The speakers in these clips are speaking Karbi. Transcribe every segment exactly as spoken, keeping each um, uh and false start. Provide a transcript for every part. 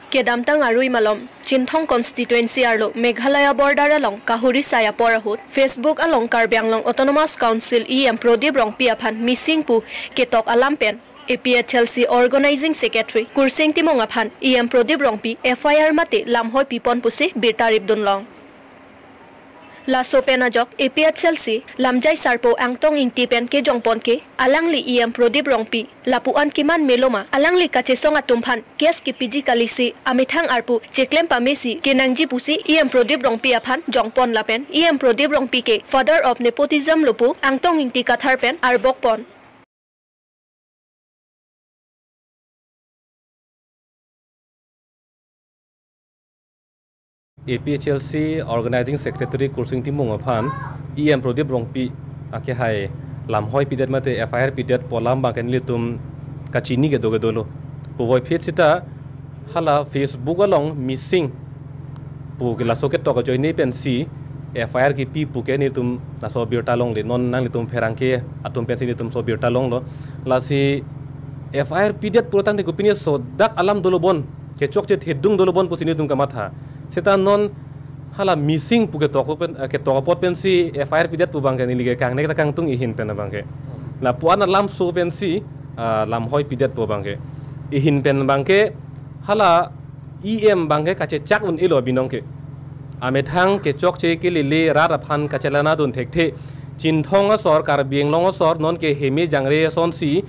Kedamtang arui malom, Chinthong constituency arlo Meghalaya border along kahuri sai apor ahut, Facebook along Karbi Anglong Autonomous Council E M Prodip Rongpi aphan missing pu ketok alam pen A P H L C Organizing Secretary Kursing Timung aphan E M Prodip Rongpi F I R mate lamhoi pipon pusi birta ripdun long. Laso pen ajok A P H L C lamjai sarpo Angtong Ingti pen kejongpon ke, alangli E M Prodip Rongpi lapu-an keman meloma, alangli kachesong atum aphan case kepiji kalisi amethang arpu cheklem pamesi kenangji pusi E M Prodip Rongpi aphan jongpon lapen E M Prodip Rongpi ke father of nepotism lo pu Angtong Ingti Kathar pen arbokpon. A P H L C Organizing Secretary Kursing Timung aphan E M Prodip Rongpi akehai lamhoi pidet mate F I R pidet pu alam abang ke nelitum kachini kedo kedo lo. Puvoiphit seta hala Facebook along missing pu ke laso ketok ajoine pensi F I R kepi pu ke nelitum laso birta longle, non nanglitum pherangke atum pensi nelitum laso birta longlo. Lasi F I R pidet pulotangte kopine so dak alam dolo bon, kechokche thedung dolo bon pusi nelitum kamatha. Seta non hala missing pu ketok pen, eh, ketok apot pensi F I R pidet pu abang ke neli ke kangnek ta kangtung, ihin pen abang ke. Lapu-an alam so pensi, ah, lamhoi pidet pu abang ke. Ihin pen abang ke hala E M abang ke kachechak un-elo abinong ke. Amethang kechokche kelele rat aphan kachelanadun thekthe. Chinthong asor, Karbi Anglong asor non ke heme jangre asonsi,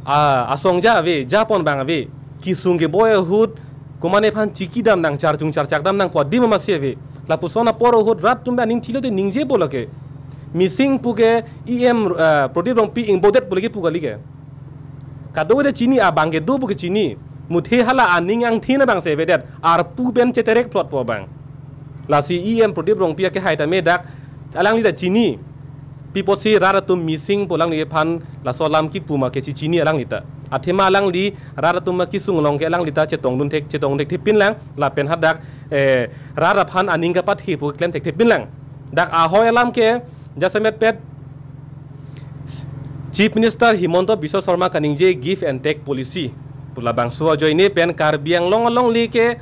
ah, asong ja ave, japon abang ave. Kesung keboi ahut, komane aphan chikidam nang, charchung charchakdam nang pu adim amatsi ave. Lapuson apor ahut rat atum aning thilo te ningje po lake. Missing pu ke E M, eh, Prodip Rongpi ingbodet pu lake pu kali ke. Kadokave chini, abang ke do pu ke chini. Muthe hala aning angthin abang si avedet. Arpu pen cheterek plot po abang. Lasi E M Prodip Rongpi akehai tame dak alangli ta chini. Pi apotsi rat atum missing pu alangli aphan laso alam kipu ma kechechini alangli ta. Athema alangli rat atum akesung along ke alangli ta chetongdun thek, chetong thekthepin lang, lapen hadak, eh, rat aphan aning kapathe pu klem thekthepin lang. Dak ahoi alam ke jasemet pet Chief Minister Himanta Biswa Sarma kaningje give and take policy pu labangso ajoine pen Karbi Anglong alongle ke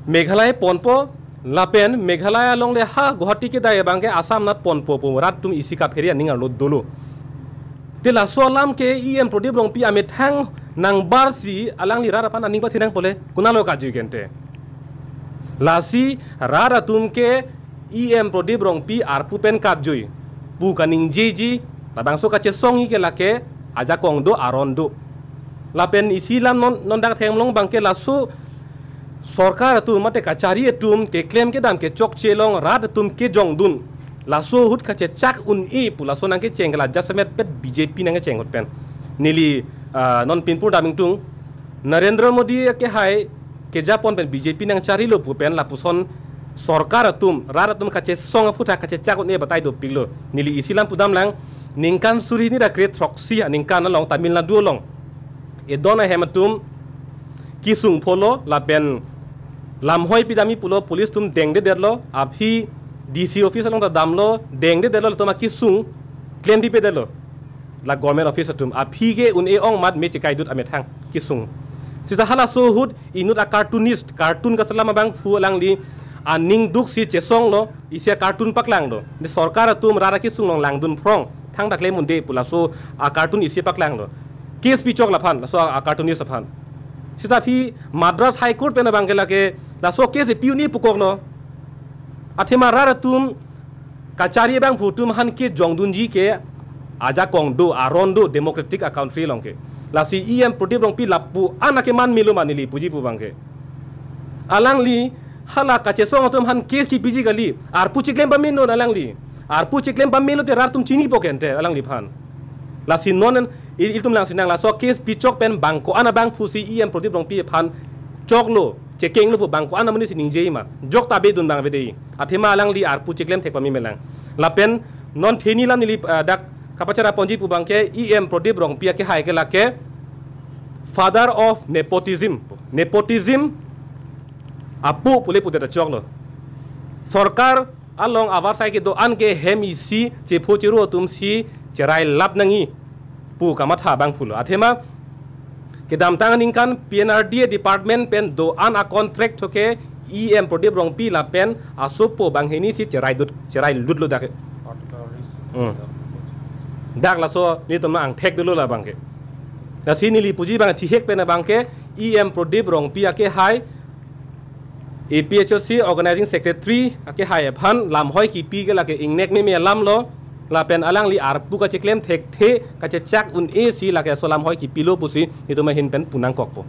Meghalaya ponpo, lapen Meghalaya alongle ha Guwahati kedai abang ke Assam nat ponpo pu rat atum isi kaphere aning arlo dolo. Te laso alam ke E M Prodip Rongpi amethang nangbarsi alangli rat aphan aning pathenang pole, konatlo kajui kente. Lasi rat atum ke E M Prodip Rongpi arpu pen katjui pu kaningjeji, labangso kachesongji ke lake ajakong do, aron do. Lapen isi alam non, non dak themlong abang ke laso sorkar atum mate kachari atum keklem kedam kechokche along rat atum kejongdun. Laso ahut kachechak un-e pu laso nangkecheng ke la jasemet pet B J P nangkecheng ahut pen. Neli, ah, non pinpur damingtung Narendra Modi akehai kejapon pen B J P nangcharilo pu pen lapuson sorkar atum, rat atum kachesong aphuthak kachechak un-e batai dopiklo. Neli isi alam pudam lang, ningkan suri hini ra kre-throksi aningkan along Tamil Nadu along edon ahem atum kesung pholo lapen lamhoi pidamji pulo, police atum dengdedetlo, aphi D C office along ta damlo, dengdedetlo, latum akesung klempi pedetlo. La government office atum aphi ke un-e ong mat me chekaidut amethang kesung. Sita halaso ahut inut a cartoonist, cartoon kaselam abangphu alangli aning duksi chesonglo, isi a cartoon paklanglo. Di sorkar atum rat akesung along langdun phrong, thangta klem un-e pu laso a cartoon isi paklanglo. Case pichok laphan, laso a cartoonist aphan. Sita aphi Madras High Court pen abang ke lake laso case pi un-e pukoklo. Athema rat atum kachari abangphu atum aphan kejongdunji ke ajakong do, aron do, democratic a country along ke. Lasi E M Prodip Rongpi lapu-an akeman meloma neli puji pu abang ke. Alangli hala kachesong atum aphan case kipiji kali, arpu cheklem pame non alangli. Arpu cheklem pamelo te rat atum chinipo kente alangliphan. Lasi non i-, ilitum lang sinang laso case pichok pen bang ko-an abangphu si E M Prodip Rongpi aphan choklo, chekenglo pu bang ko-an amonit si ningjeji ma. Jok ta abedun abang avedetji. Athema alangli arpu cheklem thek pame melang. Lapen non theni alam neli, ah, dak kapachara ponji pu abang ke E M Prodip Rongpi akehai ke lake father of nepotism. Nepotism apo pule pudet choklo. Sorkar along avarsai kedo-an ke hem isi chepho chero atum si cherai lap nangji pu kamatha abangphulo. Athema Kedamtang aningkan P N R D A department pen do-an a contract tho ke E M Prodip Rongpi lapen asopo banghini si cherai dut, cherai lutlo dak ke. Hmm. Dak laso nelitum angthek dolo labang ke. Lasi neli puji abang thihek pen abang ke E M Prodip Rongpi akehai A P H L C organizing secretary akehai aphan lamhoi kipi ke lake ingnek meme alam lo, lapen alangli arpu kacheklem thekthe kachechak un-e si lake aso lamhoi kipilo pusi nelitum ahin pen pu nangkokpo.